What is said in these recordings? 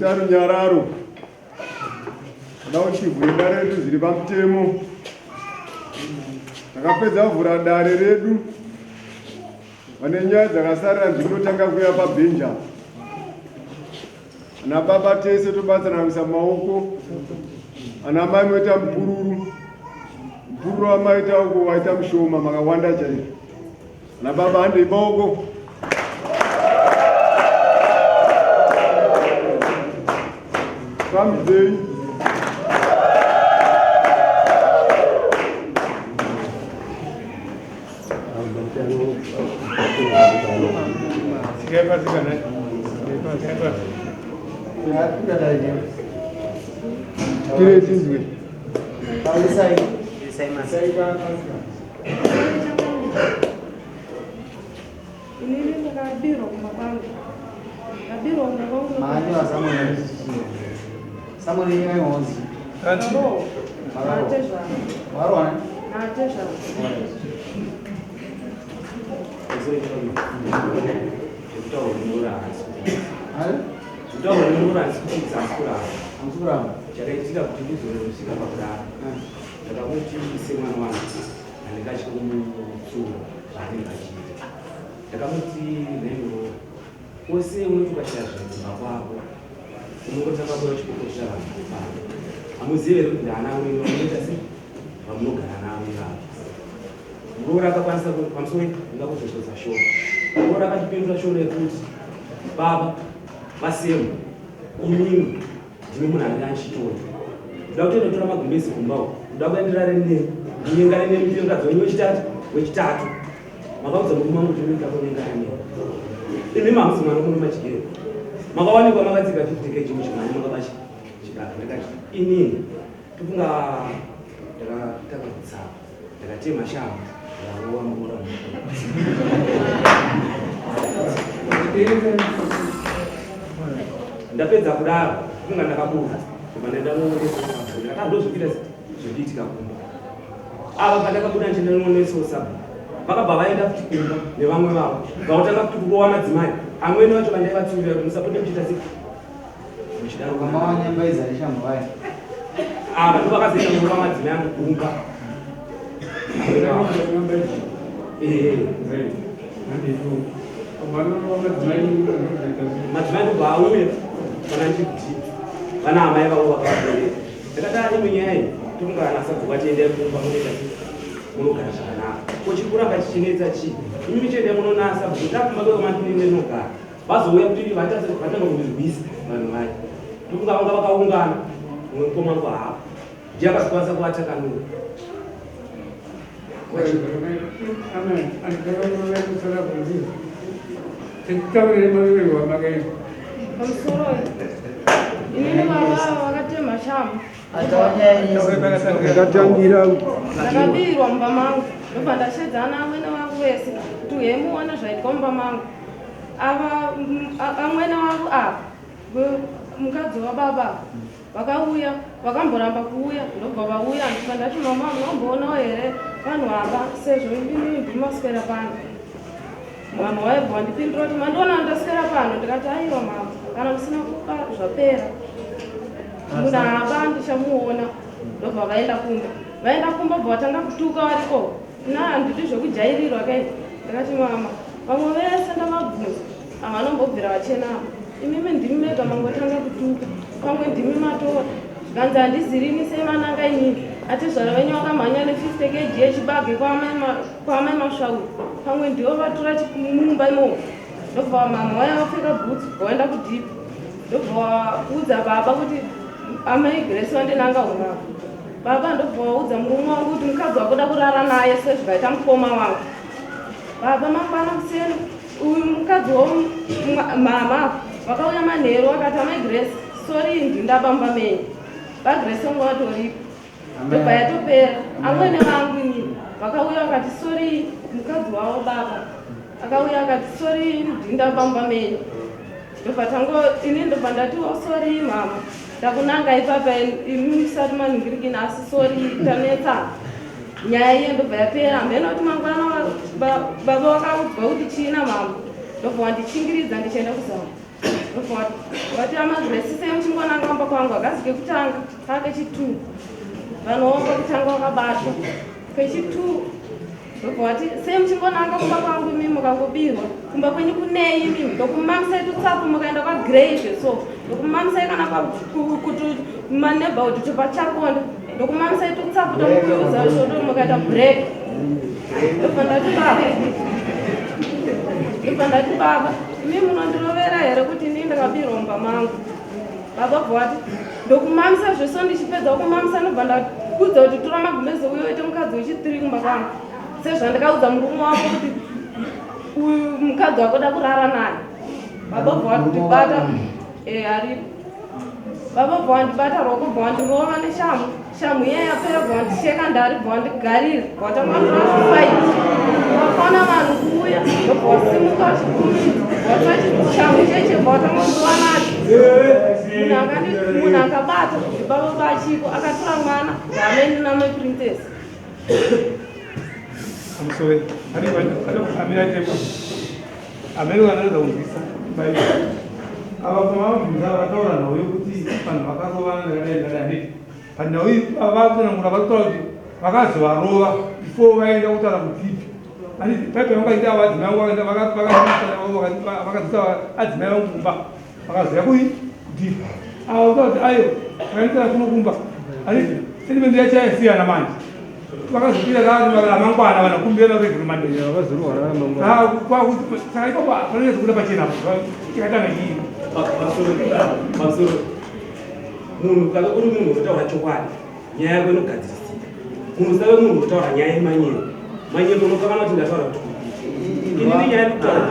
Toita runyararo. Toda kuti tivhure dare redu zviri pamutemo. Takapedza kuvhura dare redu. Vane nyaya dzakasarira ndinotanga kuuya pabhenji apa. Ana baba tese tobatsirana kuisa maoko. Ana mai moita mupururu. Mupururu wamaita uko waita mushoma makawanda chaizvo. Ana baba handei maoko. Fambidzei. Tire tinzwe. Inini ndakabirwa kumba kwangu. Ndabirwa kumba kwangu. Maani wa Samuel alichichiwa. Samuel yeye honzi. Ndakarohwa. Natezvara. Warohwa ne? Natezvara. Chakaitika kuti ndizosvika pakudaro ndakamuti semwana wangu handingatyi kumutsiura zvaanenge achiita ndakamuti naimuroora ose unoti ukashaya zvinhu kumba kwako unongotanga kuya uchipopotera vanhu vepano hamuzive here kuti ndaana amwene vamunoita se vamunogara navo ivavo muroora akakwanisa pamusoro ndinga kuzosvodza shoko muroora akatipindura shoko yekuti baba vasemu imimi ndimi munhu anenge achitora ndoda kutoenda kutora magumbezi kumba uko ndoda kuya ndirare nemi ndinyengane nemi ndiye mukadzi wenyu wechitatu wechitatu makaudza murume wangu kuti unoita kunyengana nemi imi hamuzi mwana muno machigere makawanikwa makatsika 50 kg muchimhanya makaba chibaka ndakati inini tofunga ndakatanga kutsava ndakatema shamhu ndarova mura ndapedza kudaro kunga ndakabuda kubva ndaenda ndozvikuita zvikuitika kumba ava pandakabuda ndichienda noonesawo sabhuku vakabva vaenda futi kumba nevamwe vavo vautanga futi kurova madzimai amweni vacho vandaivatsiurira kuti musapote muchiita sei muchidaro ava ndo vakazoita kurova madzimai angu kumba madzimai ndobva auya kana ndikuti vana amai vavo vakavabereka ndakati imwe nyaya iyi tokunga ana sabhuku atiendai kumba munoita munogara zvakanaka ko chiri kuramba chichinetsa chii imi michiendai munonasa sabhuku takumba kwekamandinenogara vazouya kuti vatanga kundirwisa vanhu vaya tokunga vanga vakaungana mumwe mukoma wangu haapo ndiye akazokwanisa kuvatakanura Pamusoro inini baba vakatema shamu Ndakatangira ndakabirwa mumba mangu ndobva ndashedza ana amwene vangu vese kuti uyai muone zvaitwa mumba mangu ava amwene vangu ava mukadzi wababa Vakauya vakamboramba kuuya ndobva vauya ndibva ndati mama munomboonawo here vanhu ava sezvo imimi ndimaswera pano. Mama waibva wandipindura kuti mandiona ndaswera pano ndikati aiwa mama kana musina kuba zvapera. Munhu aba ndichamuona ndobva vaenda kumba. Vaenda kumba bva vatanga kutuka variko na handidi zvekujairirwa kai ndikati mama vamwe vese ndavabvunza Havanombobvira vachena ava. Imimi ndimi mega mangotanga kutuka. Pamwe ndimi matora. Zvikanzi handizirini sevananga inini. Atezvara venyu vakamhanya ne 50 kg yechibage kwaamai Masvauri. Pamwe ndivo vatora mumba imomo. Ndobva mama vaya vapfeka bhutsu voenda kudhipi. Ndobva vaudza baba kuti amai Grace vandinanga umako. Baba ndobva vaudza murume wangu kuti mukadzi wakuda kurara naye sezvikaita mukoma wangu. Baba mangwana kuseni Uyu mukadzi wamama vakauya manheru vakati amai Grace sorry ndindabamba menyu. VaGrace vanga vatoripo. Ndobva yatopera. Amwene vangu inini vakauya vakati sorry mukadzi wavo baba. Akauya akati sorry ndindabamba menyu. Ndobva tango ini ndobva ndati oh sorry mama. Ndakunanga ipapa imi musati manhingirikina asi sorry tanetsa. Nyaya iye ndobva yapera hameno kuti mangwana baba vakaudzwa kuti chii namama ndobva wandichingiridza ndichienda kuzama. Ndobva vati amagiresi sei muchingonanga kumba kwangu hakazi kekutanga kaa kechitwo. Vanhu wavo pekutanga vakabatwa. Kechitwo ndobva vati sei muchingonanga kumba kwangu imimi mukangobirwa kumba kwenyu kunei imimi ndokumamisai tutsapo mukaenda kwagrey zveso ndokumamisai kana kuti maneighborhood to pachakonda ndokumamisai tutsapo tomukuuza zvoto mukaita break. Ndobva ndati baba ndobva ndati baba imi munondirovera here kuti inini ndakabirwa mumba mangu baba bva vati ndokumamisa zvese ndichipedza kumamisa ndobva ndakuudza kuti tora magumbeze uyo uite mukadzi wechitiri kumba kwangu sezvandikaudza murume wako kuti uyu mukadzi wako da kurara naye baba bva vandibata e aripo baba bva vandibata roko bva vandirova neshamhu Shamhu iya yapera bva wandicheka ndari bva wandigarira bva watanga wandirova zvifaiti wafana vanhu kuuya ndobva wasimuka wachikumidza watora chishamhu cheche bva watanga wandirova nacho munhu akabata ndibaba bachiko akatora mwana vaameni namai princess. I'm sorry. Amene vanoedza kunzwisa Bhaibheri. Ava pamavabvunza vataura nhau yekuti vanhu vakarovana ndakadai ndakadai handiti. Panhau iyi vatsanangura varikutaura kuti vakazovarova before vaenda kutaura kudzipi. Handiti Bhaibheri vangaita ava adzimai vangu vakaenda vakadzisa adzimai vangu kumba vakazoya kui kudipi. Ava kutaura kuti ayo vakaendesana kuno kumba. Handiti statement yacho yasiyana manje. Vakazopira ramangwana vanhu kumbira varegere madera vakazorwara ramangwana. Saka ipapo panonyatso kuda pachena chakatanga chii? Pamusoro munhu kana uri munhu unotaura chokwadi nyaya yako inogadzirisika. Munhu usave munhu unotaura nyaya yemanyepo. Manyepo unokanganwa kuti ndataura kuti inini nyaya yekutaura.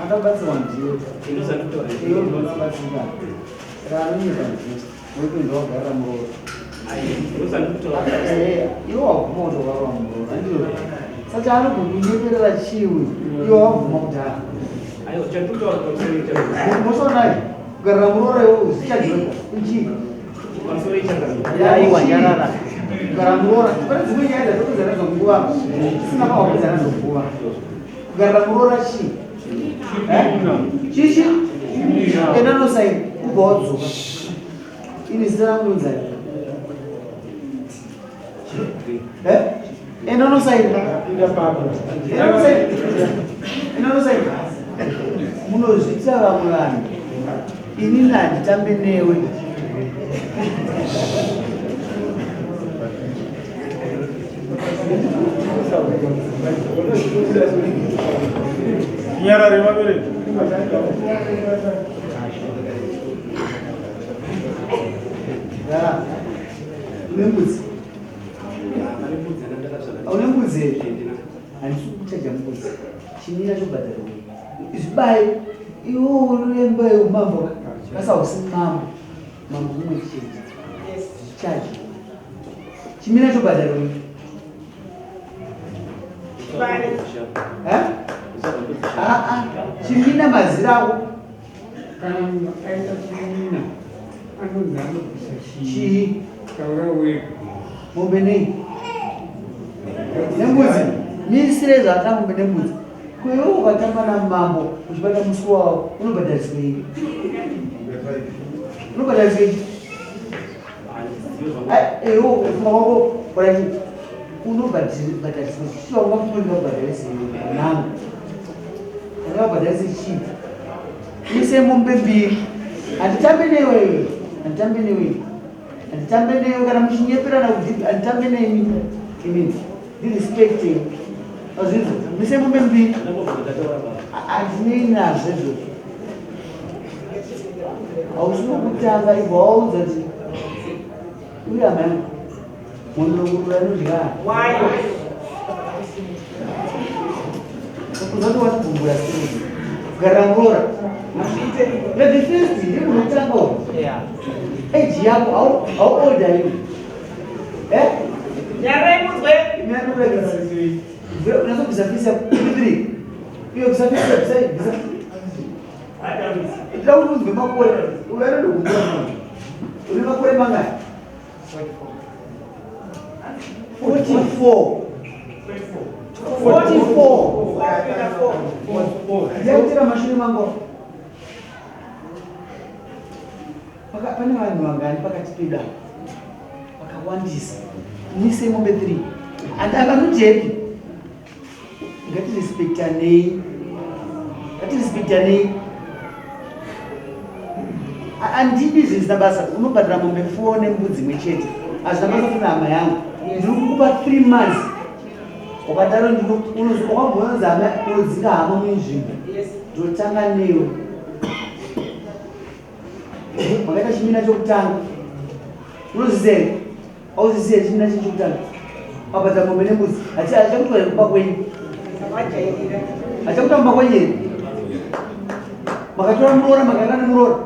Akabatsirwa ndiwe. Iwe unobatsirwa. Saka anonyepa ndiwe. Wepinda wagarira muroora. Iwe wabvuma kuti wakarova muroora. Handizvo? Saka anogokunyeperera chii uyu? Iwe wabvuma kudhara. Mosonayi kugarira muroora iwe uzichajoka. Ichii? Aiwa nyarara. Kugara muroora. Pane dzimwe nyaya dzatopedza nadzo nguva. Tisina pawapedza nadzo nguva. Kugarira muroora chii? Chichi? Enda nosaini ubva wadzoka. Ini zita rangu rinzani? Eh? Enda nosaini. Enda nosaini. Enda nosaini. Munozviita vamwe vanhu. Ini handitambe newe. Nyarare vabereki. Gara. Une mbudzi? Une mbudzi here? Handisi kuchaja mbudzi. Chimira chobhadhara uyu. Zvibaye iwe unemba yeumambo ka. Asi hausi mambo. Mambo mumwe chete. Zvichaje. Chimira chobhadhara uyu. Eh? Ah ah. Chimina mazira ako. Kana munhu aenda kumina anonzi anobvisa chii? Taura wega. Mombe nei? Nembudzi. Misire zvaata mombe nembudzi. Ko iwe ukatamba namambo uchibata musuwo wavo unobhadhariswei? Unobhadhariswei? Iwe kufunga kwako kurati unobhadhariswa shuwa ungafunga ndingabhadharise nangu. Ndingabhadharise chii? Ise mombe mbiri. Handitambe newe iwe. Handitambe newe. Handitambe newe kana muchinyeperana kuti handitambe nemi. Imini. Ndirespecte. Azvinzwa. Mise mombe mbiri. Handinei nazvo izvozvo. Hausi wekutanga ibva waudza kuti uyu hama yangu munhu anodya. Uzati watigumbura sei? Kugara muroora. You're the first ndiye munhu wekutanga uyu. Age yako how old are you? Eh? Nyarai munzwe. Unazobvisa fisi yako. 3. Iyo bvisa fisi yako, bvisa bvisa. Ita kuti unzwe makore. Uyo anodogumbura munhu. Une makore mangani? 44. 44 ndiyaitira mashure mangu pane vanhu vangani pakati pedu apa vakawandisa mise mombe 3 and akanoti happy. Ngatirespektanei, ngatirespektanei. Handidi zvisina basa. Unobhadhara mombe 4 nembudzi imwe chete, hazvina basa. Kuna hama yangu, ndiri kukupa 3 months. Wakadaro wakambonzi hama unodzinga hama munzvimbo. Ndotanga newe. Makaita chimina chokutanga, unozviziva here? Auzizive chimina chinhu chokutanga, wabhadhara mombe nembudzi. Hachakuitwa here kumba kwenyu? Hachakuita kumba kwenyu here? Makatora muroora, makarara nemuroora.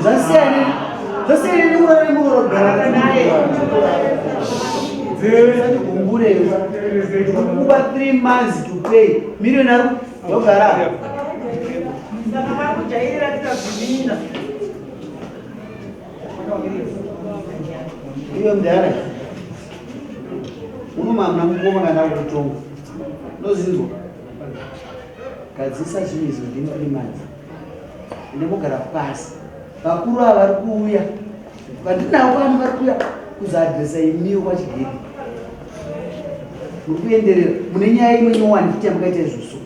Zvasiyana, zvasiyana nekurara nemuroora, kugara naye. Gumbure kukupa 3 months to pay million ari yogara. Saka vakujairira kuita zvimina. Iwe mudhara, unomamuna mukoma kana kukutonga, unozinzwa. Gadzisa zvinhu izvi within 3 months. Ndinogara pasi. Vakuru ava vari kuuya, vandinavo pano, vari kuuya kuzoadhiresa imiwo kwaChigedi. Muri kuenderera mune nyaya imwe nyowani futi yamukaita izvozvo.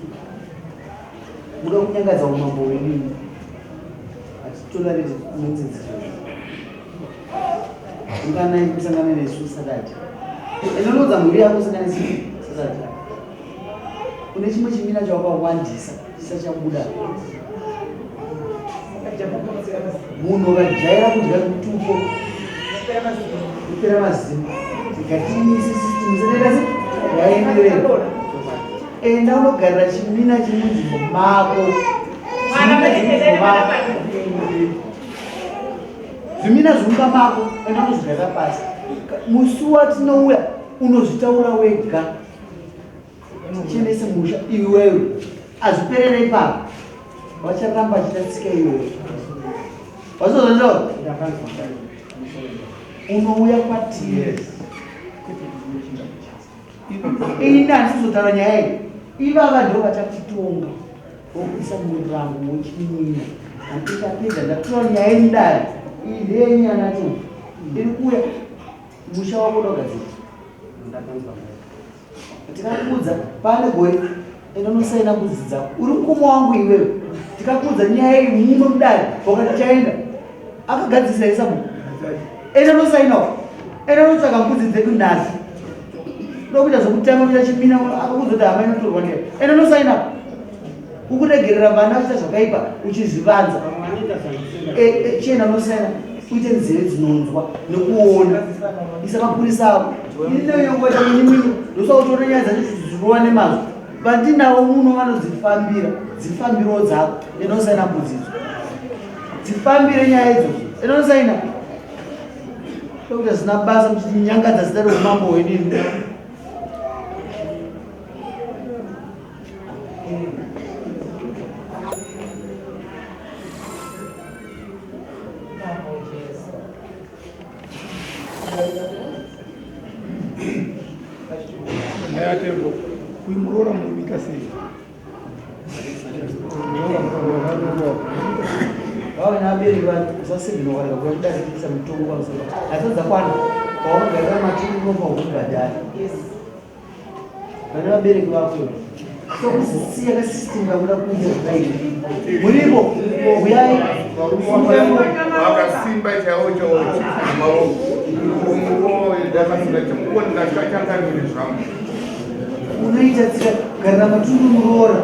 Muda kunyangadza umambo hwedu imi. Hatitolerate nonsense izvozvo. Unganai kusangana nesu Saturday. Inonoudza mhuri yako usangane nesu Saturday. Une chimwe chimina chawakawandisa chisachabuda. Munhu ukajaira kudya mutupo kupera mazino, ngatimise system isakaita se yaenderera. Enda unogarira chimina chimunzvimbo mako. Chimina chimunzvimbo mako, zvimina zvimumba mako, enda unozvigarira pasi. Musi watinouya unozvitaura wega. Chenese musha iwewe. Azviperere ipapo, vacharamba achiita tsika iyoyo. Wazozvanzwa, unouya kwatiri. Ini handisizotaura nyaya iyi. Ivava ndo vachakutonga, vokuisa murango wechimina. Handikapedza, ndatora nyaya yemudare iyi. Ndeyenyaya nacho iri kuuya. Musha wako unogadzira. Tikakuudza pane gore, enda unosaina mbudzi dzako. Uri mukoma wangu iwewe. Tikakuudza nyaya iyi muno mudare, wakati chaenda akagadzirisa isabu. Enda unosainawo, enda unotsvaka mbudzi dzedu nhasi. Ndokuita zvokutanga kuita chimina. Akakuudza kuti hama inotorwa neyo. Enda unosaina. Ukuregerera vana vachiita zvakaipa uchizvivanza. Chienda unosaina. Uite nzeve dzinonzwa nekuona. Isa mapurisa ako. Ineyongoita munyimwinyi ndosakutoona nyaya dzacho zvirova nemazvo. Vandinawo muno vanodzifambira. Dzifambiro dzako. Enda unosaina mbudzi idzo. Dzifambire nyaya idzodzo. Enda unosaina. Tokuita zvisina basa muchinyangadza zita reumambo hwedu imi. Nyaya tembo, uyu muroora munomika sei? Vave nabereki vanhu usasebhinowarika kuya kudarikisa mutongo pamusoro asi dzakwana pawakagarira matiri unofa kubhadhara vane vabereki vako. Sokusiya kasystem kakuda kuita zvakaita muripo. Uyai. Vakasimba chaiwo chaiwo maoko ndakasimba chamuko ndakachangamire zvangu. Unoita tsika kugarira matundu muroora.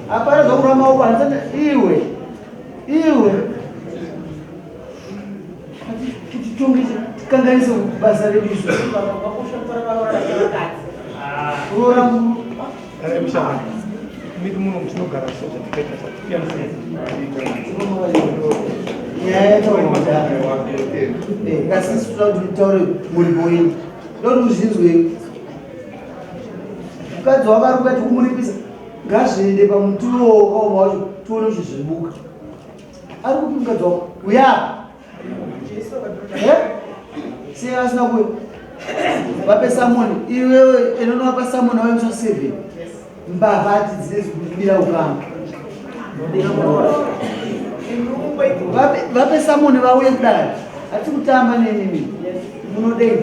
Hapana zvakurwa maoko handisati. Iwe, iwe, titonge tikanganise basa redu isu. Kuroora. Mushana miri muno mutinogara so zvatikaita Nyaya yataurwa kudhara kasi toda kuti taure muripo wenyu. Ndokuti uzvinzwe. Mukadzi wako ari kungati kumuripisa, ngazviende pamuturo wakaoma wacho tione kuti zvibuka. Ari kupi mukadzi wako? Uya. Sei vasina kuuya? Vape samoni iwewe enonovapa samoni wave musi wa 7. Mbavha hatidzine kubira ukama. Vape samoni vauye kudare. Hatisi kutamba nenimi. Munodei?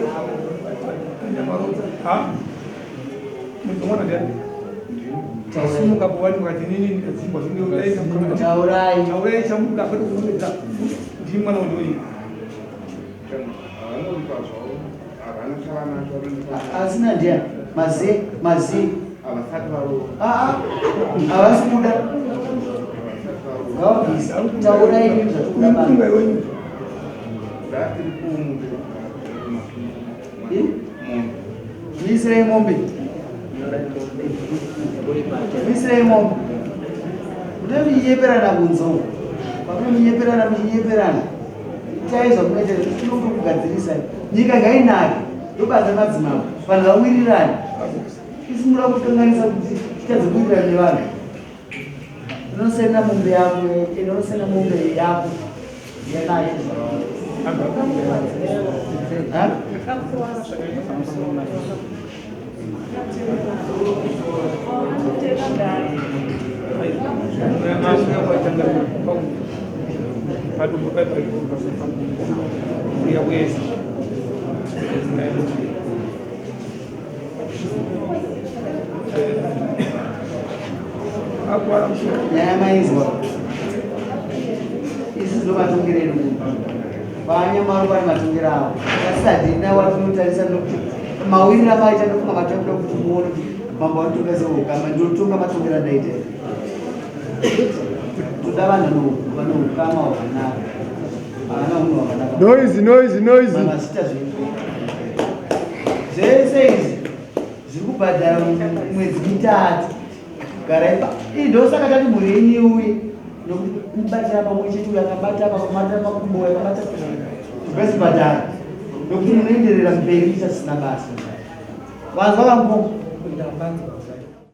Tasimuka po wani wakati nini ndikadzingwa Taurai. Taurai chamuda kwete kuonedza ndini mwana wondoyi. Asina ndiani? Mazi, mazi. Ah, havasi kuda. Ngavabvise. Taurai nini zvatikuda pano. Eh? Misirei mombe. Misirei mombe. Munominyeperana kunze uko. Pamunominyeperana muchinyeperana. Itai zvamunoita tinongokugadzirisa. Nyika ngainake. Ndobasa madzimambo. Vanhu vawirirane. Isi munoda kukanganisa kuti titadze kuwirirana nevanhu. Unosenda mombe yako, unosenda mombe yako. Yanayo. Ha? Nyaya mainzwa. Isu ndomatongero edu vanyamaru vane matongero avo asi hadina watinotarisa nokuti mawirira maita ndofunga matakuda kuti muone kuti mambo vanotonga seukama ndinotonga matongero andaita toda vanhu vane ukama hwakanaka havana unhu hwakanaka. Noise, noise, noise. Mazita zvenyu zvese izvi zviri kubhadhara mwedzi mitatu. Garai pa ii ndosaka tati mhuri yenyu iuye nokuti mubatira pamwe chete uyo akabata apa akabata makumbo uyo akabata zvibhadhara nokuti munoenderera mberi muchasina basa. Vanzwa vamukoma?